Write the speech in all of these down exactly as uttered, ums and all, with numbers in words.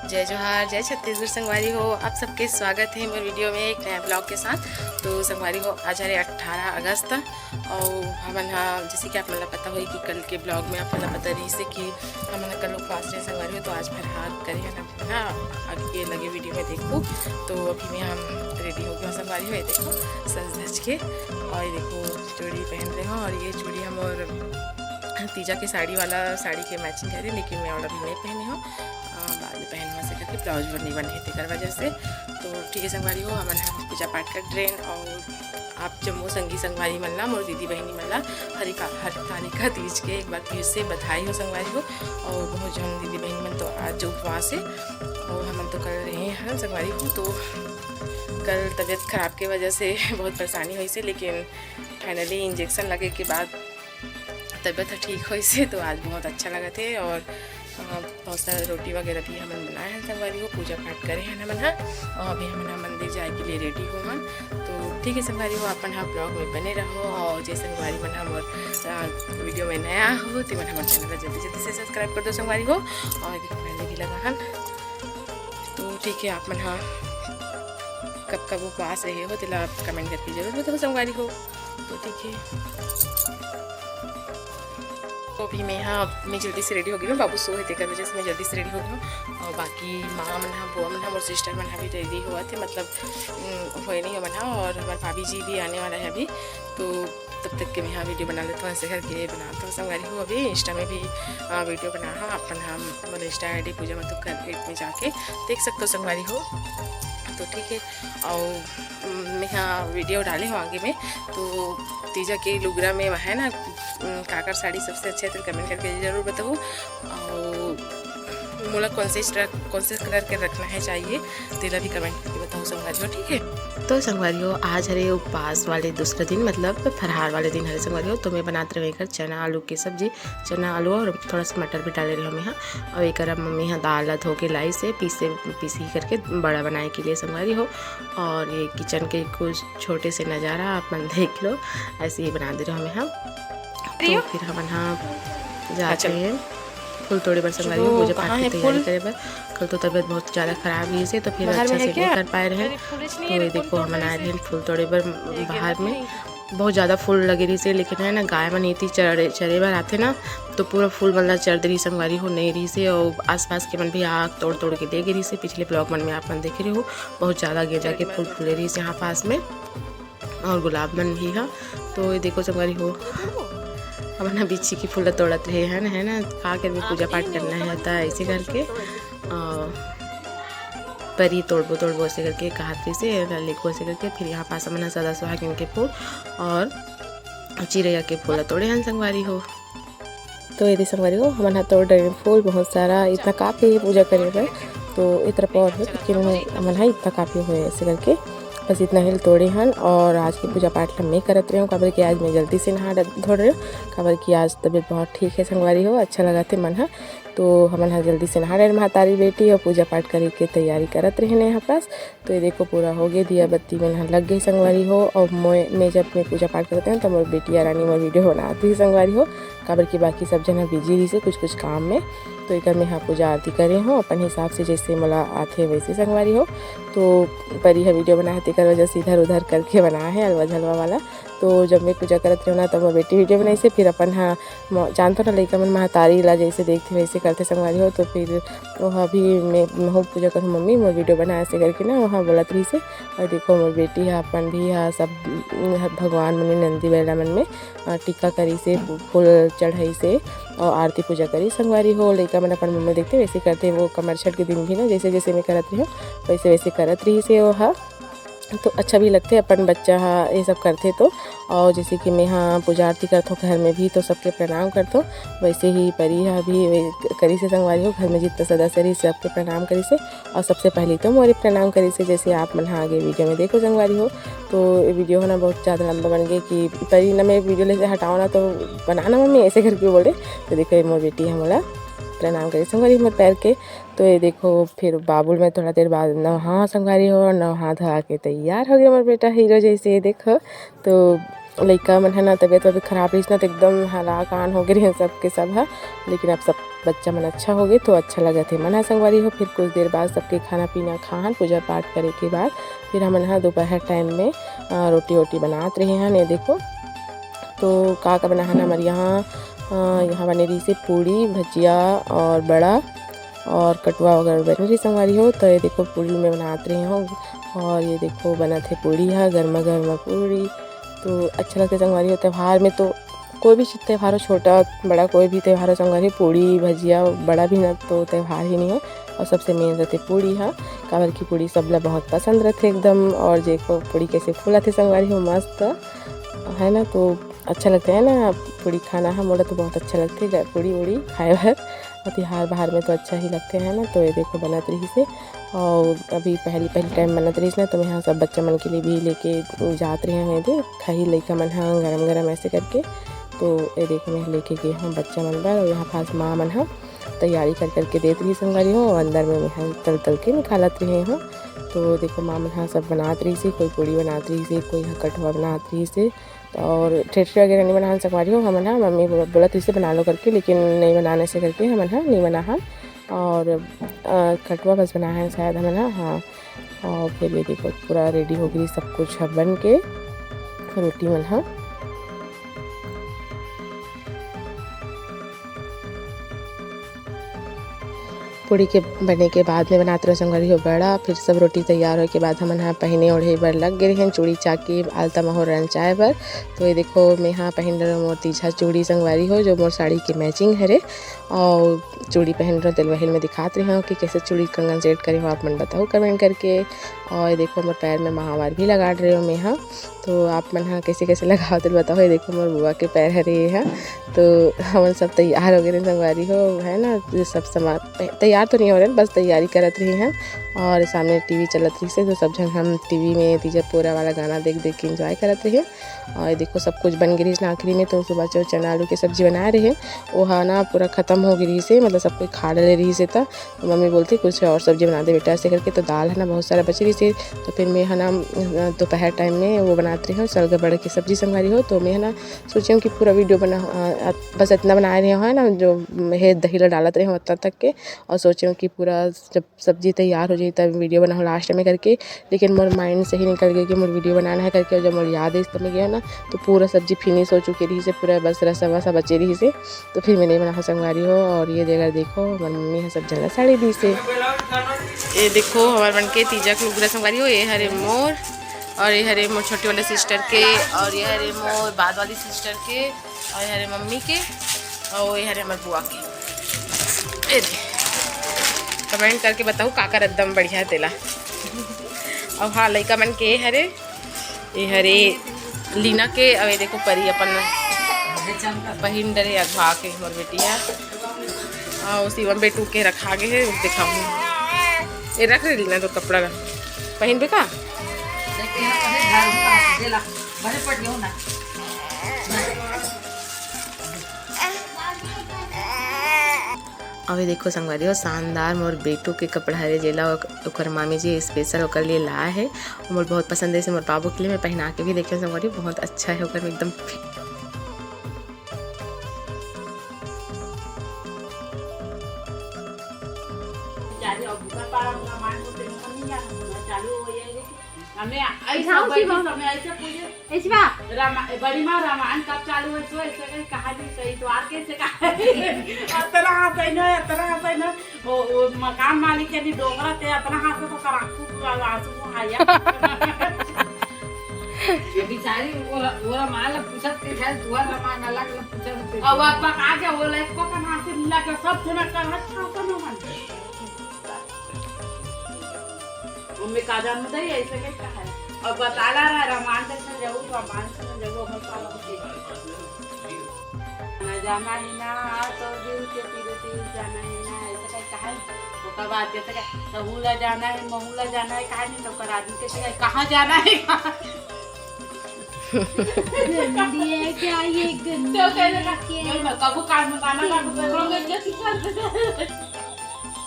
जय जोहार, जय छत्तीसगढ़ संगवारी हो। आप सबके स्वागत है मोर वीडियो में एक नया ब्लॉग के साथ। तो संगवारी हो, आज हरे अट्ठारह अगस्त, और हमन हा, जैसे कि आप मन ला पता होही कि कल के ब्लॉग में आप मन ला पता रहिस हे कि हमन हा कल उपवास रहे संगवारी हो, तो आज फरहार करे हन। हाँ, आगे लगे वीडियो में देखो। तो अभी में हम रेडी हो गए संगवारी हो, ये देखो सज धज के, और ये देखो चूड़ी पहन रहे हो, और ये चूड़ी हम और तीजा के साड़ी वाला साड़ी के मैचिंग करे, लेकिन मैं और अभी नहीं पहनी हूँ। अ, बाद में पहनवा से करके ब्लाउज बर नहीं बने हे तेकर वजह से। तो ठीक है संगवारी हो, हमन हम पूजा पाठ कर ड्रेन, और आप जम्मो संगी संगवारी मन ला, मोर दीदी बहिनी मन ला हरिका-, हरितालिका तीज के एक बार फिर से बधाई हो संगवारी हो। और बहुत जन दीदी बहिनी मन तो आज उपवास है, और हमन तो कल रहे हैं संगवारी हो। तो कल तबीयत खराब के वजह से बहुत परेशानी होइसे, लेकिन finally injection लगे के बाद तबीयत ह ठीक होइसे, तो आज बहुत अच्छा लगत हे। और, अ, बहुत सारा रोटी वगैरह भी हमन बनाए हैं संगवारी हो, पूजा पाठ करे हैं हमन ह, और अभी हमन ह मंदिर जाए के लिए रेडी हो हन। तो ठीक है संगवारी हो, अपन ह ब्लॉग में बने रहो, और जे संगवारी मन हमर, अ, वीडियो में नया हो, ते मन हमर चैनल ला जल्दी जल्दी से सब्सक्राइब कर दो संगवारी हो। और देखो पहले भी लगा हन, तो ठीक है, आप मन ह कब कब उपवास रहे हो, तेला आप कमेंट करके जरूर बताओ संगवारी हो। तो ठीक है, तो अभी मैं, हाँ, मैं जल्दी से रेडी हो गई हूँ, बाबू सो है तेकर वजह से मैं जल्दी से रेडी हो गई हूँ। और बाकी माँ मन हा, बुआ मन हा, मोर सिस्टर मन हा भी रेडी होवत हे, मतलब, उम, होए नहीं मन हा, और हमारे भाभी जी भी आने वाला है अभी। तो तब तक के मैं हाँ वीडियो बना लेता हूँ, ऐसे करके बनाता हूँ संगवारी हो। अभी इंस्टा में भी, आ, वीडियो बना हा अपन, हम मोर इंस्टा आईडी पूजा मथुर करके में जाके देख सकते हो संगवारी हो। तो ठीक है, और, उम, मैं हाँ वीडियो डाले हूँ आगे में, तो तीजा के लुगरा में है ना, उम, काकर साड़ी सबसे अच्छे है, तो कमेंट करके जरूर बताओ। और मोला कौन से स्ट्र-, कौन से कलर के रखना है चाहिए, तेला भी कमेंट करके बताओ संगवारी हो, ठीक है? तो संगवारी हो, आज हरे उपवास वाले दूसरा दिन, मतलब फरहार वाले दिन हरे संगवारी हो, तो मैं बनात रहे एकर चना आलू के सब्जी, चना आलू और थोड़ा सा मटर भी डाले रहे मैं, हाँ। और एकर अब मम्मी हा दाल ला धो के लाइस हे, पीसे, पीसी करके बड़ा बनाए के लिए संगवारी हो। और ये किचन के कुछ छोटे से नज़ारा आप मन देख लो, ऐसे ही बना दे रहे मैं, हाँ। तो फिर हमन हा जात रहे फूल तोड़े बर संगवारी हो, पूजा पाठ की तैयारी करे बर। कल तो तबीयत बहुत ज़्यादा खराब रहिस हे, तो फिर अच्छा से नहीं कर पाए रहे। तो ये देखो, हमन आए रहे फूल तोड़े बर बाहर में। बहुत ज़्यादा फूल लगे रहिस हे, लेकिन है ना, गाय मन एती चरे, चरे बर आथे ना, तो पूरा फूल मन ला चर दे रहिस संगवारी हो, नहीं रहिस हे। और आसपास के मन भी आ तोड़ तोड़ के दे गे रहिस हे। पिछले ब्लॉग मन में आप मन देखे रहे हो, बहुत ज़्यादा गेंदा के फूल फूले रहिस हे यहाँ पास में। और गुलाब मन भी हा। तो ये देखो संगवारी हो, हमन हा बिच्छी के फूल ला तोड़त रहे हन, है ना, का करबे, पूजा पाठ करना है, त ऐसे करके, अ, परी तोड़बो, तोड़बो ऐसे करके कहत रहिस हे, लेको ऐसे करके। फिर यहाँ पास हमन हा सदा सुहागिन के फूल और चिरैया के फूल ला तोड़े हन संगवारी हो। तो ये दे संगवारी हो, हमन हा तोड़ डरे फूल बहुत सारा, इतना काफी है पूजा करे बर। तो इतना पौर हो, लेकिन हमन हा इतना काफी होए ऐसे करके बस इतना ही तोड़े हन। और आज की पूजा पाठ ला मैं करत रहे हूँ, काबर कि आज मैं जल्दी से नहा ड-, धो रहे हूँ, काबर कि आज तबीयत बहुत ठीक है संगवारी हो, अच्छा लगत हे मन हा। तो हमन हा जल्दी से नहा डरे, महतारी बेटी, और पूजा पाठ करे के तैयारी करत रहे यहाँ पास। तो ये देखो, पूरा हो गए, दिया बत्ती मन ह लग गए संगवारी हो। और मोए, मैं जब मैं पूजा पाठ करते हैं, तो मोर बेटी रानी मोर वीडियो बनाती है संगवारी हो, काबर कि बाकी सब जन बिजी रहिस हे कुछ कुछ काम में। तो एकर मैं हा पूजा आरती करे हूँ अपन हिसाब से, जैसे मोला आथे वैसे संगवारी हो। तो परी हा वीडियो बना है, तेकर वजह से इधर उधर करके बना है, अलवा झलवा वाला। तो जब मैं पूजा करत रहे ना, तब मोर बेटी वीडियो बनाइस हे, फिर अपन हा म-, जानथो ना, लइका मन महतारी ला जइसे देखथे, वइसे करथे संगवारी हो। तो फिर ओहा भी मैं, महूँ पूजा करहूँ मम्मी, मोर वीडियो बना, ऐसे करके ना ओहा बोलत रहिस हे। और देखो, मोर बेटी हा अपन भी हा सब, उम, भगवान मन में, नंदी बैला मन में, अ, टीका करिस हे, फूल चढ़ाइस हे और आरती पूजा करिस संगवारी हो। लइका मन अपन मम्मी देखथे, वइसे करथे। वो कमरछठ के दिन भी ना जइसे, जइसे मैं करत रहिस हूँ, वइसे, वइसे करत रहिस हे ओहा। तो अच्छा भी लगथे अपन बच्चा ह ये सब करथे तो। और जैसे कि मैं ह पूजा आरती करथों घर में भी, तो सबके प्रणाम करथों। वैसे ही परी ह भी वही करिस हे संगवारी हो, घर में जितना सदस्य रहिस सबके प्रणाम करिस हे। और सबसे पहले तो मोरे प्रणाम करिस हे, जैसे आप मन ह आगे वीडियो में देखो संगवारी हो। तो ये वीडियो ह ना बहुत ज़्यादा लंबा बन गे कि परी ना मैं वीडियो ले से हटाओ ना तो बनाना मम्मी, ऐसे करके बोले। तो देखो ये मोर बेटी ह मोला प्रणाम करिस संगवारी मोर पैर के। तो ये देखो फिर बाबू ल मैं थोड़ा देर बाद नहा संगवारी हो, नहा धोआ के तैयार हो गे मोर बेटा हीरो जैसे। ये देखो तो लइका मन ह ना तबीयत वबीयत खराब रहिस ना, तो एकदम हलाकान हो गे रहिन सबके सब ह। लेकिन अब सब बच्चा मन अच्छा हो गे, तो अच्छा लगत हे मन ह संगवारी हो। फिर कुछ देर बाद सबके खाना पीना खाहन, पूजा पाठ करे के बाद फिर हमन ह दोपहर टाइम में, अ, रोटी वोटी बनात रहे हन। ये देखो तो का का बनाहन हमर यहाँ, अ, यहाँ बने रहिस हे पूड़ी, भजिया और बड़ा और कटुआ वगैरह बने रहिस संगवारी हो। तो ये देखो पूड़ी में बनात रहे हो और ये देखो बनत हे पूड़ी ह, गर्मा गर्मा पूड़ी। तो अच्छा लगथे संगवारी हो त्यौहार में, तो कोई भी त्यौहार हो, छोटा बड़ा कोई भी त्यौहार हो संगवारी, पूड़ी भजिया बड़ा भी ना तो त्यौहार ही नहीं हो। और सबसे मेन रहथे पूड़ी ह, काबर की पूड़ी सबला बहुत पसंद रहथे एकदम। और देखो पूड़ी कैसे फूलत हे संगवारी हो, मस्त है ना। तो अच्छा लगता है ना पूड़ी खाना ह, मोला तो बहुत अच्छा लगथे ग-, पूड़ी उड़ी खाए बर। और तिहार बहार में तो अच्छा ही लगथे है ना। तो ये देखो बनत रहिस हे और अभी पहली पहली टाइम बनत रहिस ना, तो मैं यहाँ सब बच्चा मन के लिए भी लेके जात रहे हूँ। ये देख खाही लइका मन ह गरम गरम ऐसे करके। तो ये देखो मैं लेके गए हूँ बच्चा मन बर। और यहाँ पास माँ मन ह तैयारी कर करके देत रही संगवारी हो, और अंदर में मैं ह तल तल के निकालत रहे हूँ। तो देखो माँ मन ह सब बनात रहिस हे, कोई पूड़ी बनात रहिस हे, कोई ह कटुआ बनात रहिस हे। और ठेठरी वगैरह नहीं बनाहन संगवारी हो, हमन ह मम्मी बोल-, बोलत रहिस हे बना लो करके, लेकिन नहीं बनाने से करके हमन ह नहीं बनाहन। और, अ, कटुआ बस बनाहन शायद हमन ह, हाँ। और फिर ये देखो पूरा रेडी हो गई सब कुछ ह बन के रोटी मन ह। पूड़ी के बने के बाद में बनात रहो संगवारी हो बड़ा। फिर सब रोटी तैयार होए के बाद हमन ह पहिने ओढ़े बर लग गे रहेन, चूड़ी चाकी, आलता महोर रंचाए बर। तो ये देखो, मैं ह पहिन रहो मोर तीजा चूड़ी संगवारी हो, जो मोर साड़ी के मैचिंग हरे। और चूड़ी पहिन रहो, तेल वहेल में दिखात रहे हो कि कैसे चूड़ी कंगन सेट करे हो, आप मन बताओ कमेंट करके। और ये देखो, मोर पैर में महावार भी लगा रहे हो मैं ह। तो आप मन ह कैसे कैसे लगाओ, तेल बताओ। ये देखो, मोर बुआ के पैर हरे ये ह। तो हमन सब तैयार हो गए संगवारी हो, है ना, ये सब सामान तै-, तैयार तो नहीं हो रहे, बस तैयारी करत रही हैं। और सामने टीवी चलत रही से, तो सब झन हम टीवी में तीजा पूरा वाला गाना देख देख के एंजॉय करत रही। और ये देखो, सब कुछ बन गिरी ना आखिरी में। तो सुबह जो चना आलू के सब्जी बनाए रहे, वो हा ना पूरा खत्म हो गिरी से, मतलब सब कोई खा डले रही से। तो मम्मी बोलती, "कुछ और सब्जी बना दे बेटा," ऐसे करके। तो दाल है ना बहुत सारा बची रही से, तो फिर मैं है ना दोपहर टाइम में वो बनात रही हूँ, सलगम बड़े की सब्जी संगवारी हो। तो मैं है ना सोचे हूँ कि पूरा वीडियो बना, अ, अ, बस इतना बनाए रहे हो है ना, जो हे दही ला डालत रहे हो उतना तक के। और सोचे हूँ कि पूरा जब सब्जी तैयार हो जाई तब वीडियो बनाओ लास्ट में करके। लेकिन मोर माइंड से ही निकल गई कि मोर वीडियो बनाना है करके। और जब मोर याद आई तब मैं गया ना, तो पूरा सब्जी फिनिश हो चुकी रही से, पूरा बस रसा वसा बचे रही से। तो फिर मैं नहीं बना संगवारी हो। और ये जगह देखो, हमारी मम्मी है सब जगह साड़ी दी से। ये देखो, हमारे मन के तीजा के लुगरा संगवारी हो, ये हरे मोर, और ये हरे मोर छोटी वाले सिस्टर के, और ये हरे मोर बाद वाली सिस्टर के, और ये हरे मम्मी के, और ये हरे हमारे बुआ के। ए दे, कमेंट करके बताओ, काकर एकदम बढ़िया है तेला। और हाँ, लइका मन के हरे, ये हरे लीना के, अब ये देखो परी अपन पहिन डरे अघवा के मोर बेटी है। और शिवम बेटू के रखा गे है, दिखाऊँ। ये रख रही लीना तो कपड़ा ला। पहिन बे का? बड़े पट गयो ना। अभी देखो संगवारी हो, शानदार मोर बेटू के कपड़ा हरे, जेला ओक-, ओकर मामी जी स्पेशल ओकर लिए लाए है। मोर बहुत पसंद है, इसे मोर बाबू के लिए मैं पहना के भी देखे संगवारी, बहुत अच्छा है ओकर में एकदम फिट। चालू हो गया, पारा में रामायण होते हैं, हम नहीं जाना, चालू हो गया, ये हमें ऐसा बैठी, हमें ऐसे पूछे, ए शिवा। रामा-, बड़ी माँ, रामायण कब चालू है? तो ऐसे कहीं कहा नहीं, सही तो आके ऐसे कहा। अतना हंसै न, अतना हंसै न। ओ, ओ, मकान मालिक के नहीं डोकरा ते अतना हंसे तो कराकू पूरा आंसू को आया। ये बेचारी वो, वो रामायण ला पूछत के शायद तुहर रामायण अलग ला पूछत के। अब आप पका के वो लाइक को कहाँ से मिला के सब सुना कर हट खाओ तो न मन। मम्मी का जान बताइए ऐसे कहीं कहा है। अउ बता ला रहा, रामायण देखे जाहू, रामायण देखे जाहू, हमर साला के। ना जाना ही ना, तो दिल के पीरे पीरे जाना ही ना, ऐसे कहे कहा है। ओकर बाद जैसे कहे, "तहू ला जाना है, महू ला जाना है," कहा नहीं, तो ओकर आदमी कैसे कहे, "कहाँ जाना है, कहाँ?" गंदी है क्या ये, गंदी तो कहे है ना, क्या? "कबू कान में गाना गा, कबू गंदी है।"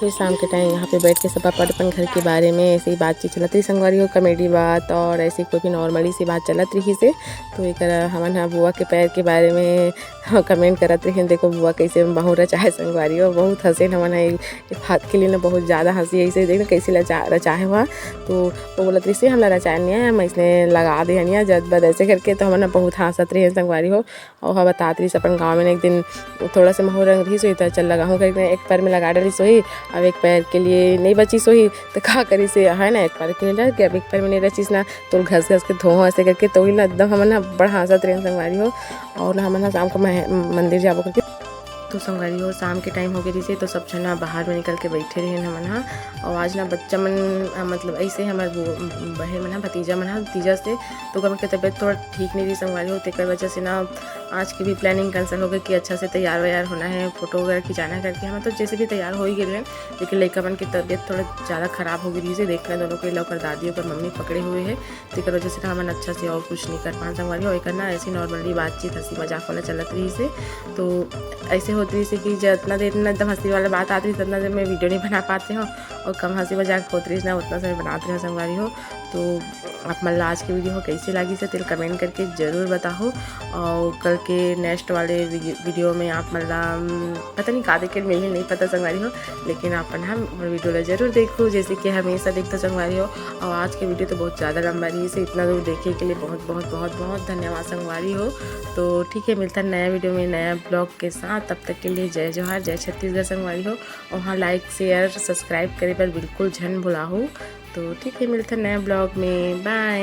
फिर शाम के टाइम यहाँ पे बैठ के सब अपन अपन घर के बारे में ऐसे ही बातचीत चलत रही संगवारी हो, कॉमेडी बात और ऐसे कोई भी नॉर्मली सी बात चलत रही से। तो एक हमन ह बुआ के पैर के बारे में कमेंट करत रही, देखो बुआ कैसे महूँ रचाए संगवारी हो, बहुत हंसेन हमन ह। एक बात के लिए ना बहुत ज़्यादा हंसी ऐसे देख कैसे लचा रचाए हुआ। तो वो बोलत रही से हमला रचाए नहीं है, हम इसने लगा दे हनिया जद बद ऐसे करके, तो हमन ह बहुत हंसत रही संगवारी हो। और वह बतात रही अपन गाँव में ना एक दिन थोड़ा से महू रंग रही सोई, तो चल लगाहूँ करके एक पैर में लगा डाली सोई। अब एक पैर के लिए नहीं बची सोई, तो का करी से है ना, एक पैर के लिए रह गया, अब एक पैर में नहीं रचिस ना, तो घस घस के धोहो ऐसे करके, तो ही ना एकदम हमन ह बड़ा हंसत रहे संगवारी हो। और ना हमन ह शाम को मह-, मंदिर जाबो करके। तो संगवारी हो, शाम के टाइम हो गए रही से, तो सब झन ह बाहर में निकल के बैठे रहे हमन ह। और आज ना बच्चा मन, अ, मतलब ऐसे हमर वो, बहे मन ह, भतीजा मन ह, भतीजा से तो ओकर के तबीयत थोड़ा ठीक नहीं रही संगवारी हो, तेकर वजह से ना आज की भी प्लानिंग कैंसिल हो गई कि अच्छा से तैयार वैयार होना है, फोटो वगैरह खिंचाना है करके। हम तो जैसे भी तैयार हो ही गए हैं, लेकिन लइका मन की तबीयत थोड़ा ज़्यादा ख़राब हो गई रही से, देखना दोनों के लिए ओकर दादी ओकर मम्मी पकड़े हुए है, तेकर वजह से ना हमन अच्छा से और कुछ नहीं कर पान संगवारी हो। एकर ना ऐसी नॉर्मली बातचीत हंसी मजाक वाला चलत रही से, तो ऐसे होत रही से कि जितना देर ना एकदम हंसी वाला बात आत रही, उतना देर में वीडियो नहीं बना पाते हो, और कम हंसी मजाक होत रही ना उतना समय बनाते हो संगवारी हो। तो आप मन ला आज के वीडियो हो कैसे लागी से तेल कमेंट करके जरूर बताओ। और कल के नेक्स्ट वाले वीडियो, वीडियो में आप मन ला, उम, पता नहीं का देखे मिलही नहीं पता संगवारी हो, लेकिन आप मन हम वीडियो ला जरूर देखो जैसे कि हमेशा देखते संगवारी हो। और आज के वीडियो तो बहुत ज़्यादा लंबा रही से, इतना दूर देखे के लिए बहुत बहुत बहुत बहुत धन्यवाद संगवारी हो। तो ठीक है, मिलता है नया वीडियो में नया ब्लॉग के साथ, तब तक के लिए जय जोहार, जय छत्तीसगढ़ संगवारी हो। और हाँ, लाइक शेयर सब्सक्राइब करे पर बिल्कुल झन भुलाहू। तो ठीक है, मिलता है नया ब्लॉग में, बाय।